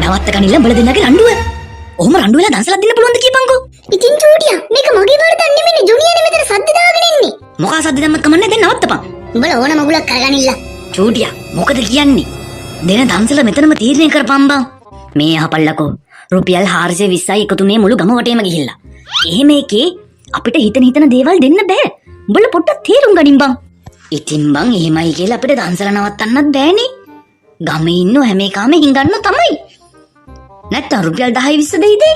නවත්ත ගනින්න උඹලා දෙන්නගේ රණ්ඩුව. ඔහොම රණ්ඩු වෙලා දන්සලක් දෙන්න පුළුවන්ද කියපන්කෝ. ඉතින් චූටියා, මේක මගේ වරදක් නෙමෙයිනේ. ජුනියනේ මෙතන සද්ද දාගෙන ඉන්නේ. මොකා සද්ද දැම්මත් කමන්නේ, දැන් නවත්තපන්. උඹලා ඕන මගුලක් කරගනින්න. චූටියා, මොකද කියන්නේ? දෙන දන්සල මෙතනම තීරණය කරපන් බං. මේ අහපල්ලකෝ, රුපියල් 420යි එකතු මේ මුළු ගම වටේම ගිහිල්ලා. එහෙම එකේ අපිට හිතන හිතන දේවල් දෙන්න බෑ. උඹලා පොඩ්ඩක් තේරුම් ගනින් බං. ඉතින් බං, එහෙමයි කියලා අපිට දන්සල නවත්තන්නත් බෑනේ. ගමේ ඉන්න හැම එකාම හිඟන්න තමයි. නැත්තම් රුපියල් 10 20 දෙයි දෙයි.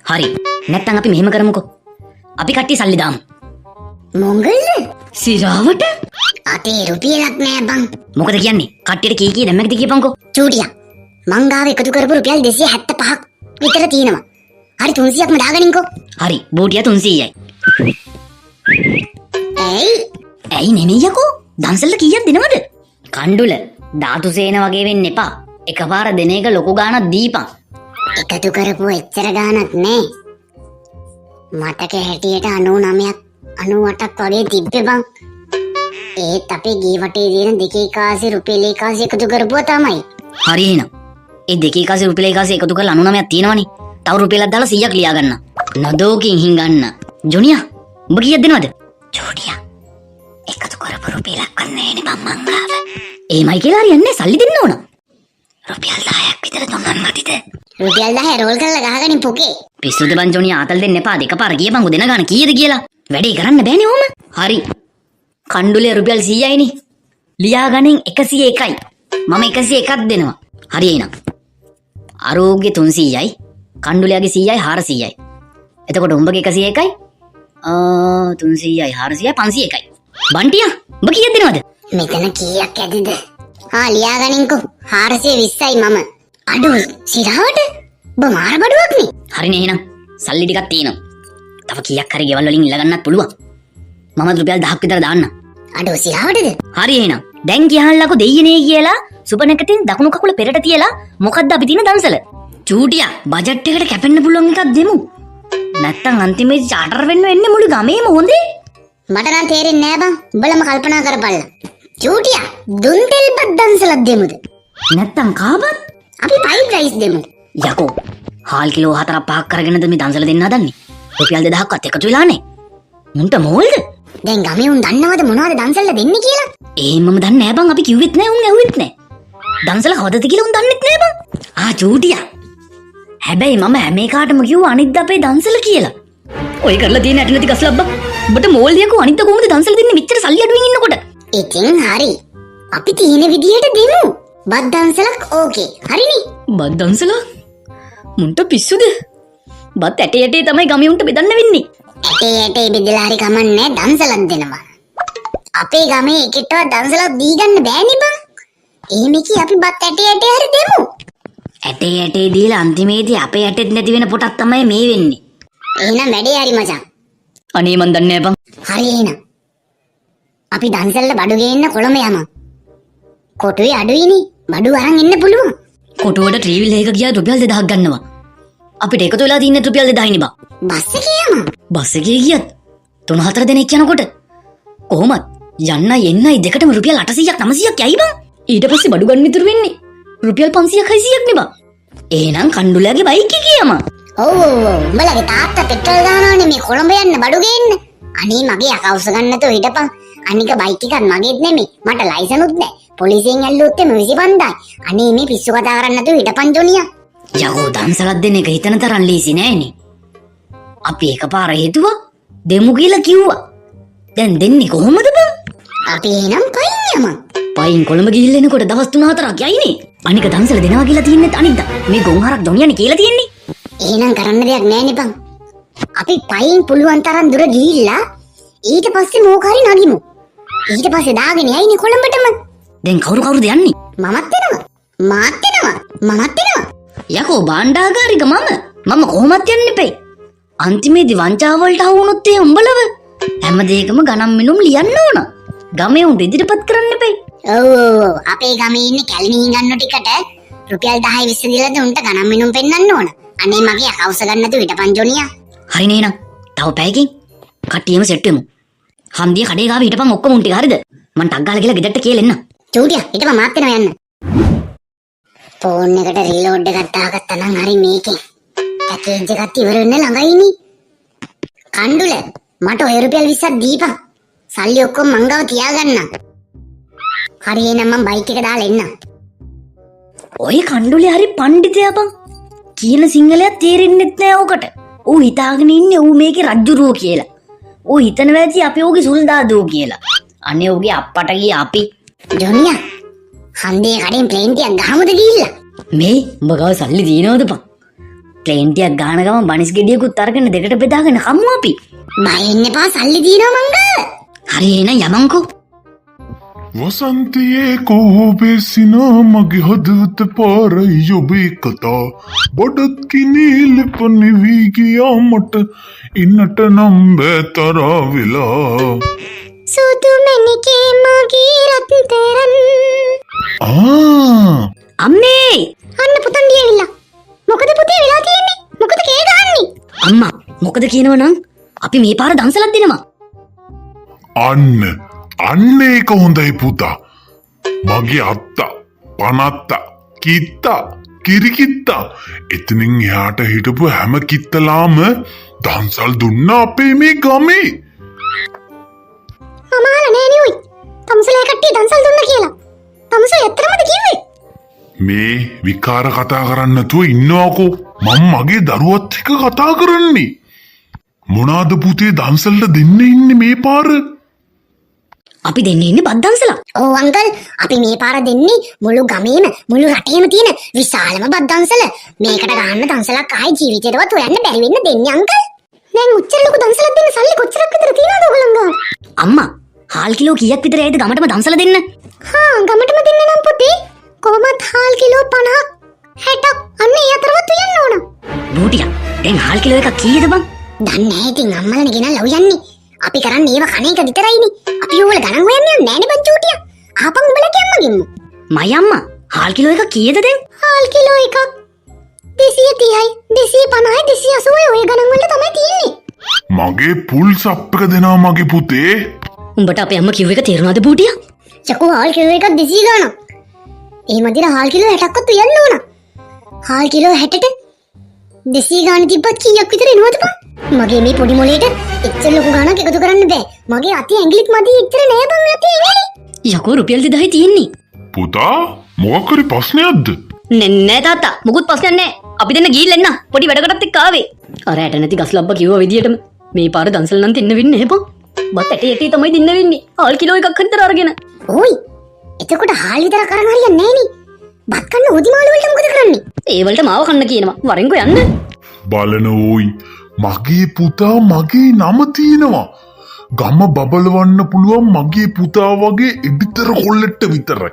හරි. නැත්තම් අපි මෙහෙම කරමුකෝ. අපි කට්ටිය සල්ලි දාමු. මොංගල්ද? සිරාවට. අතේ රුපියලක් නෑ බං. මොකද කියන්නේ? කට්ටියට කී කී දැම්මකද කියපන්කෝ. චූටියා, මං ගාව එකතු කරපු රුපියල් 275ක් විතර තියෙනවා. හරි, 300ක්ම දාගනින්කෝ. හරි, බූටියා 300යි. ඇයි? ඇයි නෙමෙයි යකෝ, දන්සල්ල කීයක් දෙනවද? කණ්ඩුල, ධාතු සේන වගේ වෙන්න එපා. එකපාර දෙන එක ලොකු ගාණක් දීපන්. එකතු කරපු එච්චර ගාණක් නෑ. මතක හැටියට 99ක් 98ක් වගේ තිබ්බේ බං. ඒත් අපේ ගේ වටේ තියෙන දෙකේ කාසි රුපියල් කාසි එකතු කරපුවා තමයි. හරි එහෙනම්. ඒ දෙකේ කාසි රුපියල් කාසි එකතු කරලා 99ක් තියෙනවනේ. තව රුපියලක් දාලා 100ක් ලියා ගන්න. නදෝකින් හිඟන්න. ජොනියා, උඹ කීයක් දෙනවද? ජෝඩියා, එකතු කරපු රුපියලක් නෑනේ බං මං ගාව. එහෙමයි කියලා හරියන්නේ, සල්ලි දෙන්න ඕන. රුපියල් 10ක් විතර දුන්නත් මදිද? රුපියල් 10 රෝල් කරලා ගහගනින් පොකේ. පිස්සුද බං ජොනියා, ආතල් දෙන්න එපා. දෙකපාර කියපන්කෝ දෙන ගාන කීයද කියලා. වැඩේ කරන්න බෑනේ ඔහොම. හරි. කණ්ඩුලේ රුපියල් 100යිනේ. ලියා ගනින් 101යි. මම 101ක් දෙනවා. හරි එහෙනම්. ආරෝග්‍ය 300යි. කණ්ඩුලයාගේ 100යි, 400යි. එතකොට උඹගේ 101යි. 300යි 400යි, 501යි. බන්ටියා, උඹ කීයක් දෙනවද? මෙතන කීයක් ඇතිද? ආ, ලියාගනින්කෝ, 420යි මම. අඩෝ සිරාවට, ඔබ මාර බඩුවක් නේ. හරිනේ එහෙනම්. සල්ලි ටිකක් තියෙනවා. තව කීයක් හරි ගෙවල් වලින් ඉල්ල ගන්නත් පුළුවන්. මම රුපියල් 1000ක් විතර දාන්න. අඩෝ සිරාවටද? හරි එහෙනම්. දැන් කියහල්ලකෝ දෙයියනේ කියලා සුපනකතින් දකුණු කකුල පෙරට තියලා මොකද්ද අපි තියෙන දන්සල? චූටියා, බජට් එකට කැපෙන්න පුළුවන් එකක් දෙමු. නැත්තම් අන්තිමේදී චාටර් වෙන්න වෙන්නේ මුළු ගමේම හොඳේ. මට නම් තේරෙන්නේ නෑ බං. උඹලම කල්පනා කරපල්ලා. චූටියා, දුන් තෙල්පත් දන්සලක් දෙමුද? නැත්තම් කාබත්? අපි ෆ්‍රයිඩ් රයිස් දෙමු. යකෝ, හාල් කිලෝ හතරක් පහක් අරගෙනද මේ දන්සල දෙන්න හදන්නේ? රුපියල් 2000ක්වත් එකතු වෙලා නැහැ. මුන්ට මෝල්ද? දැන් ගමේ උන් දන්නවද මොනවද දන්සල්ල දෙන්නේ කියලා? එහෙමම දන්නේ නෑ බං. අපි කිව්වෙත් නෑ, උන් ඇහුවෙත් නෑ. දන්සල කවදද කියලා උන් දන්නෙත් නෑ බං. ආ චූටියා. හැබැයි මම හැම එකාටම කිව්වා අනිද්දා අපේ දන්සල කියලා. ඔය කරලා තියෙන ඇට නැති ගස් ලබ්බා. උඹට මෝල් යකෝ, අනිද්දා කොහොමද දන්සල දෙන්නේ මෙච්චර සල්ලි අඩුවෙන් ඉන්නකොට? ඉතින් හරි. අපි තියෙන විදිහට දෙමු. බත් දන්සලක් ඕකේ. හරිනේ. බත් දන්සල? මුන්ට පිස්සුද? බත් ඇටේ ඇටේ තමයි ගමේ උන්ට බෙදන්න වෙන්නේ. ඇටේ ඇටේ බෙදලා හරි කමන්නේ, දන්සලක් දෙනවා. අපේ ගමේ එකටවත් දන්සලක් දී ගන්න බෑනේ බං. එහෙම කි අපි බත් ඇටේ ඇටේ හරි දෙමු. ඇටේ ඇටේ දීලා අන්තිමේදී අපේ ඇටෙත් නැති වෙන පොටක් තමයි මේ වෙන්නේ. එහෙනම් වැඩේ හරි මචං. අනේ මන් දන්නේ නෑ බං. හරි එහෙනම්. අපි දන්සල්ල බඩු ගේන්න කොළඹ යමු. කොටුවේ අඩුයිනේ. බඩු අරන් එන්න පුළුවන්. කොටුවට ත්‍රිවිල් එක ගියා රුපියල් 2000ක් ගන්නවා. අපිට එකතු වෙලා තියෙන රුපියල් 2000 නේ බං. බස් එකේ යමු. බස් එකේ ගියත් තුන හතර දෙනෙක් යනකොට කොහොමත් යන්නයි එන්නයි දෙකටම රුපියල් 800ක් 900ක් යයි බං. ඊට පස්සේ බඩු ගන්න ඉතුරු වෙන්නේ රුපියල් 500ක් 600ක් නේ බං. එහෙනම් කණ්ඩුලයාගේ බයික් එකේ යමන්. ඔව් ඔව් ඔව්. උඹලගේ තාත්තා පෙට්‍රල් දානවනේ මේ කොළඹ යන්න බඩු ගේන්න. අනේ මගේ යකා උස ගන්න නැතුව හිටපන්. අනික බයික් එකත් මගේත් නෙමෙයි. මට ලයිසනුත් නෑ. පොලිසියෙන් ඇල්ලුවොත් එම 25,000යි. අනේ මේ පිස්සු කතා කරන්න නැතුව හිටපන් ජොනියා. යකෝ, දන්සලක් දෙන එක හිතන තරම් ලේසි නෑනේ. අපි එකපාර හිතුවා දෙමු කියලා කිව්වා. දැන් දෙන්නේ කොහොමද බං? අපි එහෙනම් පයින් යමන්. පයින් කොළඹ ගිහිල්ලා එනකොට දවස් 3-4ක් යයිනේ. අනික දන්සල දෙනවා කියලා තියෙන්නෙත් අනිද්දා. මේ ගොන් හරක් ජොනියනේ කියලා තියෙන්නේ. එහෙනම් කරන්න දෙයක් නෑනේ බං. අපි පයින් පුළුවන් තරම් දුර ගිහිල්ලා ඊට පස්සේ මොකක් හරි නගිමු. ඊට පස්සේ දාගෙන යයිනේ කොළඹටම. දැන් කවුරු කවුරුද යන්නේ? මමත් එනවා. මාත් එනවා. මමත් එනවා. යකෝ භාණ්ඩාගාරික මම මම කොහොමත් යන්න එපේ. අන්තිමේදී වංචාව වලට අහු වුණොත් ඒ උඹලව හැම දෙයකම ගණන් මිනුම් ලියන්න ඕන. ගමේ උන්ට ඉදිරිපත් කරන්න එපේ. ඔව් ඔව් ඔව්. අපේ ගමේ ඉන්නේ කැලණි හිඟන්නෝ ටිකට රුපියල් 10 20 දීලාද උන්ට ගණන් මිනුම් පෙන්වන්න ඕන. අනේ මගේ යකා උස ගන්න නැතුව හිටපන් ජොනියා. හරිනේ එහෙනම්. තව පැයකින් කට්ටියම සෙට් වෙමු. හන්දිය කඩේ ගාව හිටපන් ඔක්කොම උන් ටික, හරිද? මං ටක් ගාලා ගිහලා ගෙදරට කියලා එන්න. චූටියා, හිටපන්, මාත් එනවා යන්න. ෆෝන් එකට රීලෝඩ් එකක් දාගත්තා නම් හරි මේකෙන්. පැකේජ් එකත් ඉවර වෙන්න ළඟයිනේ. කණ්ඩුල මට ඔය රුපියල් 20ක් දීපන්. සල්ලි ඔක්කොම මං ගාව තියාගන්න. හරි එහෙනම් මං බයික් එක දාලා එන්නම්. ඔය කණ්ඩුලේ හරි පණ්ඩිතයා බං. කියන සිංහලයක් තේරෙන්නෙත් නෑ ඕකට. ඌ හිතාගෙන ඉන්නේ ඌ මේකේ රජ්ජුරුවෝ කියලා. ඌ හිතනවා ඇති අපි ඌගේ සුල්දාදුවෝ කියලා. අනේ ඌගේ අප්පට ගිය අපි. ජොනියා හන්දියේ කඩෙන් ප්ලේන් ටිකක් ගහමුද ගිහිල්ලා? මේ උඹ ගාව සල්ලි තියෙනවද බං? ප්ලේන් ටිකක් ගාන ගමන් බනිස් ගෙඩියකුත් අරගෙන දෙකට බෙදාගෙන කමු අපි. බය වෙන්න එපා, සල්ලි තියෙනවා මං ගාව. හරි එහෙනම් යමන්කෝ. වසන්තයේ කෝබේ සිනා මගේ හදවත පාරයි ඔබේ කතා බඩත් කිනී ලිප නිවී ගියා මට ඉන්නට නම් බෑ තරහා වෙලා. සුදු මැණිකේ මගේ රත්තරන්. ආ. අම්මේ. අන්න පුතන් ඇවිල්ලා. මොකද පුතේ වෙලා තියෙන්නේ? මොකද කෑ ගහන්නේ? අම්මා මොකද කියනව නම් අපි මේ පාර දන්සලක් දෙනවා. අන්න අන්න ඒක හොඳයි පුතා. මගේ අත්තා පනත්තා කිත්තා කිරිකිත්තා එතනින් එහාට හිටපු හැම කිත්තලාම දන්සල් දුන්නා අපේ මේ ගමේ. මම අහලා නෑනේ ඔයි. තමුසලා කට්ටිය දන්සල් දුන්නා කියලා. තමුසේ ඇත්තටමද කිව්වේ? මේ විකාර කතා කරන්න නැතුව ඉන්නවකෝ. මං මගේ දරුවත් එක්ක කතා කරන්නේ. මොනාද පුතේ දන්සල්ට දෙන්න ඉන්නේ මේ පාර? අපි දෙන්න ඉන්නේ බත් දන්සලක්. ඔව් අංකල්, අපි මේ පාර දෙන්නේ මුළු ගමේම මුළු රටේම තියෙන විශාලම බත් දන්සල. මේකට ගහන්න දන්සලක් ආයි ජීවිතේටවත් හොයන්න බැරි වෙන්න දෙන්නේ අංකල්. දැන් ඔච්චර ලොකු දන්සලක් දෙන්න සල්ලි කොච්චරක් විතර තියනවද ඔයගොල්ලන් ගාව? අම්මා හාල් කිලෝ කීයක් විතර ඇයිද ගමටම දන්සල දෙන්න? හා ගමටම දෙන්න නම් පුතේ කොහොමත් හාල් කිලෝ 50ක් 60ක් අන්න ඒ අතරවත් උයන්න ඕන. බූටියා දැන් හාල් කිලෝ එකක් කීයද බං? දන්නේ නැහැ ඉතින් අම්මලානේ ගෙනල්ලා උයන්නේ. අපි කරන්නේ ඒව කන එක විතරයිනේ. අපි ඕවල ගණන් හොයන්නේ නෑනේ බං චූටියා. ආපන් උඹලගේ අම්මගෙන්ම. මයි අම්මා හාල් කිලෝ එකක් කීයද දැන්? හාල් කිලෝ එකක් 230යි 250යි 280යි ඔය ගණන් වලට තමයි තියෙන්නේ. මගේ පුල් සප් එක දෙනවා මගේ පුතේ. උඹට අපේ අම්මා කිව්ව එක තේරුණාද බූටියා? චකෝ හාල් කිලෝ එකක් 200 ගාණක්. ඒ මදිර හාල් කිලෝ 60ක්වත් උයන්න ඕන. හාල් කිලෝ 60ට 200 ගාණ තිබ්බත් කීයක් විතර එනවද බං? මගේ මේ පොඩි මොලේට එච්චර ලොකු ගාණක් එකතු කරන්න බෑ. මගේ අතේ ඇඟිලිත් මදි එච්චර නෑ බං අතේ ඇඟිලි. යකෝ රුපියල් 2000 තියෙන්නේ. පුතා මොකක් හරි ප්‍රශ්නයක්ද? නෑ නෑ තාත්තා මොකුත් ප්‍රශ්නයක් නෑ. අපි දෙන්න ගිහිල්ලා එන්න. පොඩි වැඩකටත් එක්ක ආවේ. අර ඇට නැති ගස් ලබ්බා කිව්වා විදියටම මේ පාර දන්සල් නම් දෙන්න වෙන්නේ නෑ බං. බත් ඇටේ ඇටේ තමයි දෙන්න වෙන්නේ. හාල් කිලෝ එකක් විතර අරගෙන. ඕයි එතකොට හාල් විතර කරන් හරියන්නේ නෑනේ. බත් කන්න හොදි මාළු වලට මොකද කරන්නේ? ඒ වලට මාව කන්න කියනවා. වරෙන්කෝ යන්න. බලන ඕයි මගේ පුතා මගේ නම තියෙනවා. ගම බබලවන්න පුළුවන් මගේ පුතා වගේ එඩිතර කොල්ලෙට්ට විතරයි.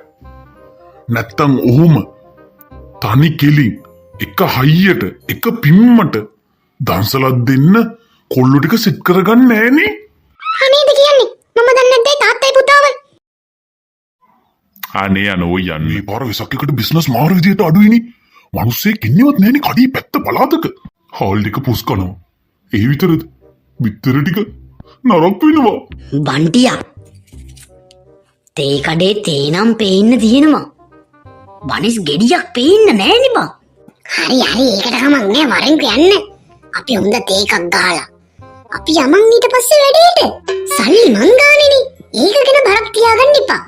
නැත්තං ඔහොම තනි කෙලින් එක හයියට එක පිම්මට දන්සලක් දෙන්න කොල්ලො ටික සෙට් කරගන්න නෑනේ. අනේද කියන්නේ? මම දන්නේ නැද්ද තාත්තයි පුතාව? අනේ අනෝ යන්නේ. මේ පාර වෙසක් එකට බිස්නස් මාර විදියට අඩුයිනේ. මිනිස්සෙක් ඉන්නවත් නෑනේ කඩේ පැත්ත පළාතක. හාල් ටික පුස් කනවා. ඒ විතරද? බිත්තර ටික නරක් වෙනවා. බන්ටියා තේ කඩේ තේ නම් පේන්න තියෙනවා. බනිස් ගෙඩියක් පේන්න නෑනේ බං. හරි හරි ඒකට කමක් නෑ වරෙන්කෝ යන්න. අපි හොඳ තේ එකක් ගහලා අපි යමන් ඊට පස්සේ වැඩේට. සල්ලි මං ගානේනේ. ඒක ගැන බරක් තියාගන්න එපා.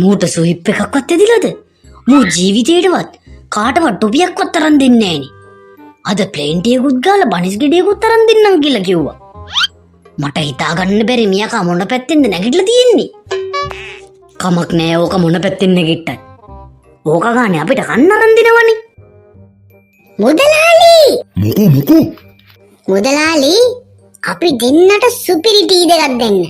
මූට සුයිප් එකක්වත් ඇදිලාද? මූ ජීවිතේටවත් කාටවත් ටොපියක්වත් අරන් දෙන්නේ නෑනේ. අද ප්ලේන් ටියකුත් ගාලා බනිස් ගෙඩියකුත් අරන් දෙන්නම් කියලා කිව්වා. මට හිතා ගන්න බැරි මියකා මොන පැත්තෙන්ද නැගිටලා තියෙන්නේ. කමක් නෑ ඕක මොන පැත්තෙන් නැගිට්ටත්. ඕක ගානේ අපිට කන්න අරන් දෙනවනේ. මුදලාලි මොකෝ මොකෝ? මුදලාලි අපි දෙන්නට සුපිරි ටී දෙකක් දෙන්න.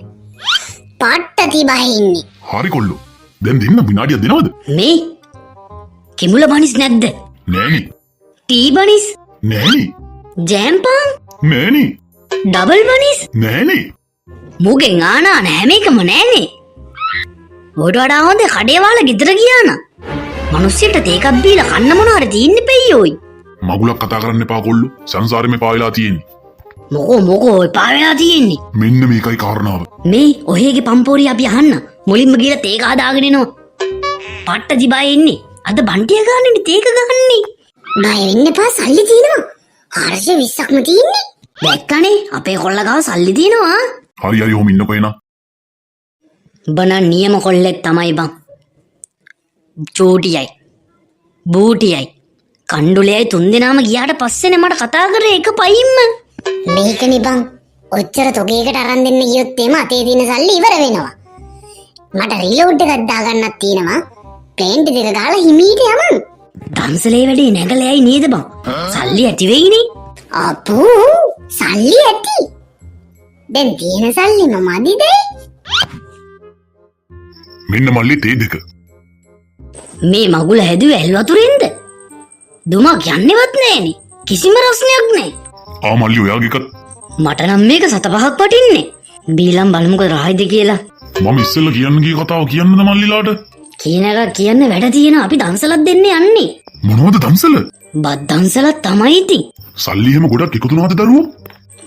පට්ට තිබහේ ඉන්නේ. හරි කොල්ලෝ. දැන් දෙන්න විනාඩියක් දෙනවද? මේ කිමුල බනිස් නැද්ද? නෑනේ. ටී බනිස්? නෑනේ. ජෑම් පාන්? නෑනේ. ඩබල් බනිස්? නෑනේ. මුගෙන් ආනා නෑ මේකම නෑනේ. ඔයිට වඩා හොඳ කඩේ වහලා ගෙදර ගියා නම්. මිනිස්සුන්ට තේ එකක් බීලා කන්න මොන හරි තියෙන්න පෙය්‍යෝයි. මගුලක් කතා කරන්න එපා කොල්ලෝ. සංසාරෙම එපා වෙලා තියෙන්නේ. මොකෝ මොකෝ එපා වෙලා තියෙන්නේ? මෙන්න මේකයි කාරණාව. මේ ඔහේගේ පම්පෝරිය අපි අහන්න. මුලින්ම ගිහලා තේ එක හදාගෙන එනවා. පට්ට දිබායේ ඉන්නේ. අද බන්ටිය ගානේ තේක ගහන්නේ. බය වෙන්න එපා, සල්ලි තියෙනවා. 420ක්ම තියෙන්නේ. දැක්කනේ අපේ කොල්ල ගාව සල්ලි තියෙනවා. හරි හරි, ඔහොම ඉන්නකෝ එහෙනම්. උඹ නම් නියම කොල්ලෙක් තමයි බං. චූටියයි බූටියයි කණ්ඩුලයයි තුන් දෙනාම ගියාට පස්සේනේ මට කතා කරේ එක පයින්ම. මේකනේ බං. ඔච්චර තොගේකට අරන් දෙන්න ගියොත් එහෙම අතේ තියෙන සල්ලි ඉවර වෙනවා. මට රීලෝඩ් එකක් දාගන්නත් තියෙනවා. ප්ලේන්ට් දෙක ගහලා හිමීට යමන්. දන්සලේ වැඩේ නැගලා යයි නේද බං? සල්ලි ඇති වෙයිනේ. අපෝ, සල්ලි ඇති. දැන් තියෙන සල්ලිම මදිද? මෙන්න මල්ලි තේ දෙක. මේ මගුල හැදුවේ ඇල් වතුරෙන්ද? දුමක් යන්නේවත් නෑනේ. කිසිම රස්නයක් නෑ. ආ මල්ලි, ඔයාගේ එකත්. මට නම් මේක 5.5ක් වටින්නේ. බීලම් බලමුකෝ රහයිද කියලා. මම ඉස්සෙල්ලා කියන්න ගිය කතාව කියන්නද මල්ලිලාට? කියන එක කියන්න වැඩ තියෙනවා. අපි දන්සලක් දෙන්න යන්නේ. මොනවද දන්සල? බත් දන්සලක් තමයි ඉතින්. සල්ලි එහෙම ගොඩක් එකතු වුණාද දරුවෝ?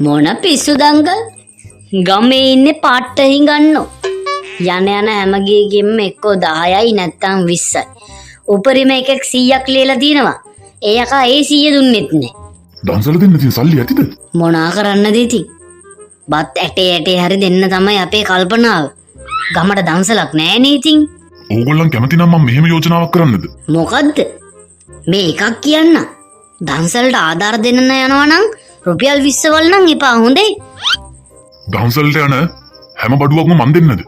මොන පිස්සුද අංකල්? ගමේ ඉන්නේ පාට්ට හිඟන්නෝ. යන යන හැම ගේකින්ම එක්කෝ 10යි නැත්තම් 20යි. උපරිම එකෙක් 100ක් ලියලා තිනවා. ඒ යකා ඒ 100 දුන්නෙත් නෑ. දන්සල දෙන්න ඉතින් සල්ලි ඇතිද? මොනා කරන්නද ඉතින්? බත් ඇටේ ඇටේ හරි දෙන්න තමයි අපේ කල්පනාව. ගමට දන්සලක් නෑනේ ඉතින්. ඕගොල්ලන් කැමති නම් මම මෙහෙම යෝජනාවක් කරන්නද? මොකද්ද? මේ එකක් කියන්න. දන්සලට ආධාර දෙන්න යනවා නම් රුපියල් 20 වල නම් එපා හොඳේ. දන්සලට යන හැම බඩුවක්ම මන් දෙන්නද?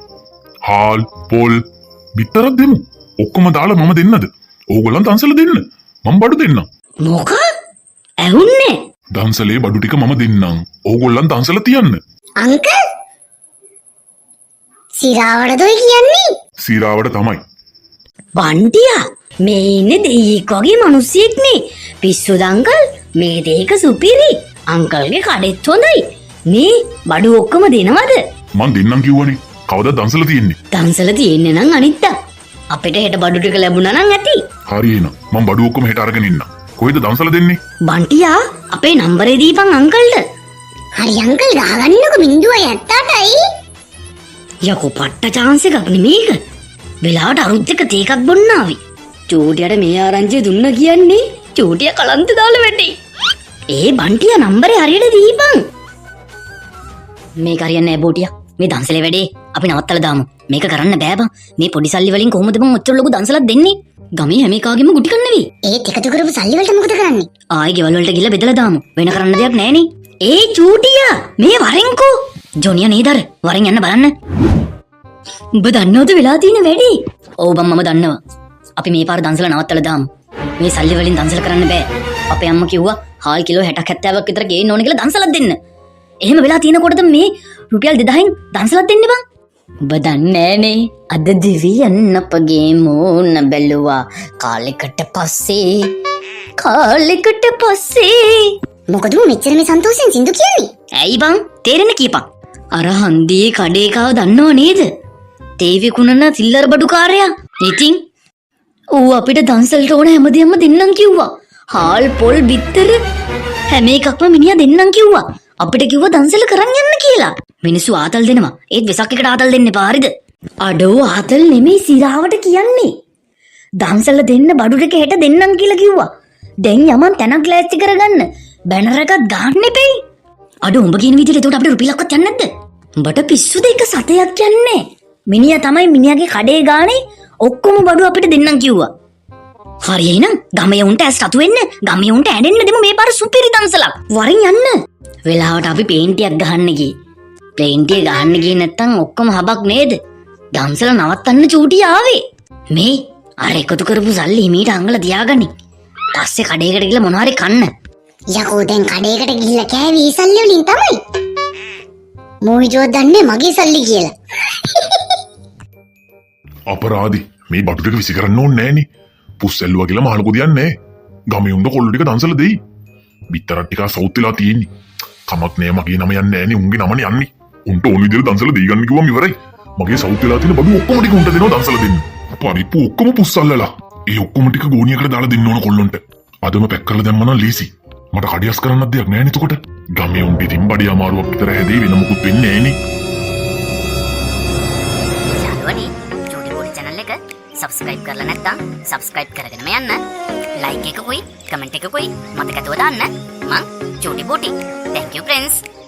හාල්, පොල්, බිත්තරක් දෙමු. ඔක්කොම දාලා මම දෙන්නද? ඕගොල්ලන් දන්සල දෙන්න. මම බඩු දෙන්නම්. මොකක්? ඇහුන්නේ? දන්සලේ බඩු ටික මම දෙන්නම්. ඕගොල්ලන් දන්සල තියන්න. අංකල්, සිරාවටද ඔය කියන්නේ? සීරාවට තමයි. බන්ටියා, මේ ඉන්නේ දෙයියෙක් වගේ මිනිස්සෙක් නේ. පිස්සුද අංකල්? මේ දෙයක සුපිරි. අංකල්ගේ කඩෙත් හොඳයි. මේ බඩු ඔක්කොම දෙනවද? මං දෙන්නම් කිව්වනේ. කවදා දන්සල තියෙන්නේ? දන්සල තියෙන්නේ නම් අනිද්දා. අපිට හෙට බඩු ටික ලැබුණා නම් ඇති. හරි එහෙනම්. මං බඩු ඔක්කොම හෙට අරගෙන ඉන්නම්. කොහෙද දන්සල දෙන්නේ? බන්ටියා, අපේ නම්බරේ දීපන් අංකල්ට. හරි අංකල්, ගහගන්නකො 0.78යි. යකෝ පට්ට චාන්ස් එකක් නේ මේක. වෙලාවට අරුත් එක තේ එකක් බොන්න ආවේ. චූටියට මේ ආරංචිය දුන්න කියන්නේ චූටිය කලන්ත දාලා වැටේ. ඒ බන්ටියා, නම්බරේ හරියට දීපන්. මේක හරියන්නේ නෑ බෝටියා. මේ දන්සලේ වැඩේ අපි නවත්තලා දාමු. මේක කරන්න බෑ බං. මේ පොඩි සල්ලි වලින් කොහොමද බං ඔච්චර ලොකු දන්සලක් දෙන්නේ? ගමේ හැම එකාගෙම ගුටි කන්න වෙයි. ඒත් එකතු කරපු සල්ලි වලට මොකද කරන්නේ? ආයේ ගෙවල් වලට ගිහලා බෙදලා දාමු. වෙන කරන්න දෙයක් නෑනේ. ඒ චූටියා, මේ වරෙන්කෝ. ජොනියා නේද අර? වරෙන් යන්න බලන්න. උඹ දන්නවද වෙලා තියෙන වැඩේ? ඔව් බං, මම දන්නවා. අපි මේ පාර දන්සල නවත්තලා දාමු. මේ සල්ලි වලින් දන්සල කරන්න බෑ. අපේ අම්මා කිව්වා හාල් කිලෝ 60ක් 70ක් විතර ගේන්න ඕන කියලා දන්සලක් දෙන්න. එහෙම වෙලා තියෙනකොටද මේ රුපියල් 2000න් දන්සලක් දෙන්නේ බං? උඹ දන්නේ නෑනේ. අද දෙවියන් අපගේ මූණ බැලුවා කාලෙකට පස්සේ. කාලෙකට පස්සේ. මොකද ඌ මෙච්චර මේ සන්තෝෂෙන් සින්දු කියන්නේ? ඇයි බං, තේරෙන කීපන්. අර හන්දියේ කඩේ කාව දන්නව නේද? තේ විකුණන සිල්ලර බඩු කාරයා. ඉතින් ඌ අපිට දන්සලට ඕන හැමදේම දෙන්නම් කිව්වා. හාල්, පොල්, බිත්තර හැම එකක්ම මිනිහා දෙන්නම් කිව්වා. අපිට කිව්වා දන්සල කරන් යන්න කියලා. මිනිස්සු ආතල් දෙනවා. ඒත් වෙසක් එකට ආතල් දෙන්න එපා හරිද? අඩෝ, ආතල් නෙමෙයි සිරාවට කියන්නේ. දන්සල දෙන්න බඩු ටික හෙට දෙන්නම් කියලා කිව්වා. දැන් යමන් තැනක් ලෑස්ති කරගන්න. බැනර් එකක් ගන්න එපෙයි. අඩෝ, උඹ කියන විදිහට එතකොට අපිට රුපියලක්වත් යන්නේ නැද්ද? උඹට පිස්සුද? එක සතයක් යන්නේ. මිනිහා තමයි මිනිහාගේ කඩේ ගානේ ඔක්කොම බඩු අපිට දෙන්නම් කිව්වා. හරි එහෙනම් ගමේ උන්ට ඇස් රතු වෙන්න, ගමේ උන්ට ඇඬෙන්න දෙමු මේ පාර සුපිරි දන්සලක්. වරින් යන්න. වෙලාවට අපි පේන්ටියක් ගහන්න ගියේ. පේන්ටිය ගහන්න ගියේ නැත්තම් ඔක්කොම හබක් නේද? දන්සල නවත්තන්න චූටි ආවේ. මේ අර එකතු කරපු සල්ලි හිමීට අංගල තියාගනි. පස්සේ කඩේකට ගිහලා මොනවා හරි කන්න. යකෝ, දැන් කඩේකට ගිහිල්ලා කෑවේ ඒ සල්ලි වලින් තමයි. මෝ හිතුවත් දන්නේ මගේ සල්ලි කියලා. අපරාදි, මේ බඩු ටික විසි කරන්න ඕනේ නෑනේ. පුස් ඇල්ලුවා කියලා මහ ලොකු දෙයක් නෑ. ගමේ උන්ට කොල්ලෝ ටික දන්සල දෙයි. බිත්තරත් ටිකක් සවුත් වෙලා තියෙන්නේ. කමක් නෑ, මගේ නම යන්නේ නෑනේ, උන්ගේ නමනේ යන්නේ. උන්ට ඕන විදිහට දන්සල දී ගන්න කිව්වම ඉවරයි. මගේ සවුත් වෙලා තියෙන බඩු ඔක්කොම ටික උන්ට දෙනවා දන්සල දෙන්න. පරිප්පු ඔක්කොම පුස් අල්ලලා. ඒ ඔක්කොම ටික ගෝණියකට දාලා දෙන්න ඕන කොල්ලොන්ට. අදම පැක් කරලා දැම්මම නම් ලේසි. මට කඩියස් කරන්නත් දෙයක් නෑනේ එතකොට. ගමේ උන්ට ඉතින් බඩේ අමාරුවක් විතර හැදෙයි, වෙන මොකුත් වෙන්නේ නෑනේ. යාළුවනේ, චූටි පොඩි channel එක සබ්ස්ක්‍රයිබ් කරලා නැත්නම් සබ්ස්ක්‍රයිබ් කරගෙනම යන්න. ලයික් එකකුයි කමෙන්ට් එකකුයි මතක ඇතුව දාන්න. මං චූටි බූටි. Thank you, friends.